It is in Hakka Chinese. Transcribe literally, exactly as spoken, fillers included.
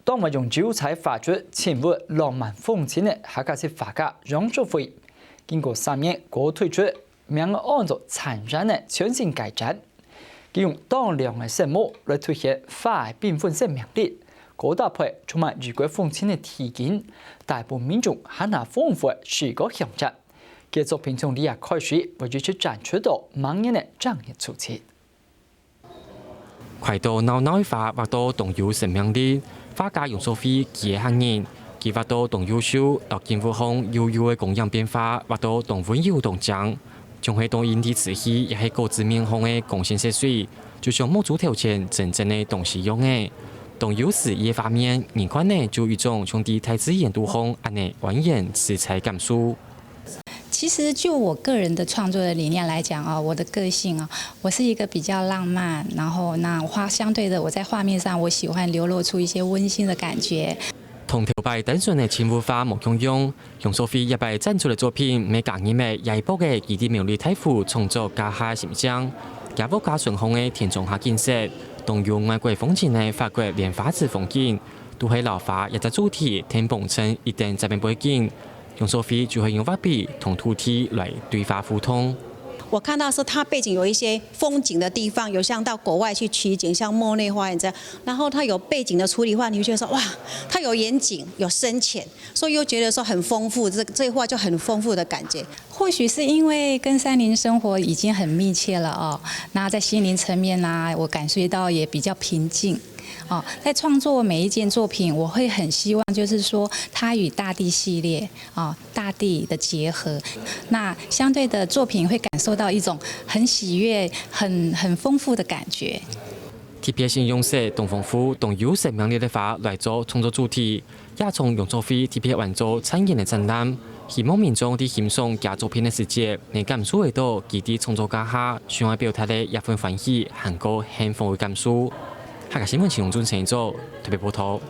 當會用油彩畫出親切浪漫風情个客家式畫家楊淑妃，經過三年過推出，名安做《殘忍个全新改版》。佢用當亮个色目來凸顯花个繽紛生命力，過搭配充滿異國風情个地景，帶分民眾還較豐富个視覺享受。佢个作品從這下開始會一直展出到明年个正月初七。 快刀鬧鬧个花畫到當有生命力，畫家楊淑妃佢个客人，佢畫到當優秀，落緊烏項幼幼个光影變化，畫到當溫柔當靚。像係倒映在瓷器也係果子面項个光線色水，就像目珠頭前真真个東西樣仔。當有詩意个畫面，人看了就有一種像在大自然肚項恁仔安然自在个感受。 其实就我个人的创作的理念来讲啊，我的个性啊，我是一个比较浪漫，然后那画相对的，我在画面上我喜欢流露出一些温馨的感觉。同頭擺單純个親切畫無共樣，楊淑妃這擺展出个作品，乜加入了這一幅个佢在苗栗大湖創作家下个心聲。佢屋下順項个田莊下景色，當有外國風情个法國蓮花池風景，都係摎花這隻主題添放成一等正面背景。 楊淑妃就係用畫筆同土地來對話互動。我看到是它背景有一些风景的地方，有像到国外去取景，像莫内花园这样，然后它有背景的处理画，你会觉得说哇，它有远景，有深浅，所以又觉得说很丰富，这这画就很丰富的感觉。或许是因为跟山林生活已经很密切了哦，那在心灵层面呢，我感受到也比较平静。哦，在创作每一件作品，我会很希望就是说它与大地系列，哦，大地的结合，那相对的作品会感受到一种很喜悦、很很丰富的感觉。特別先用色當豐富、當有生命力个花來做創作主題，也從楊淑妃特別辦做參展个展覽，希望民眾在欣賞佢作品个時節，能感受得到佢在創作家下想愛表達个一份歡喜，還過幸福个感受。客家新聞請用準成做特別報導。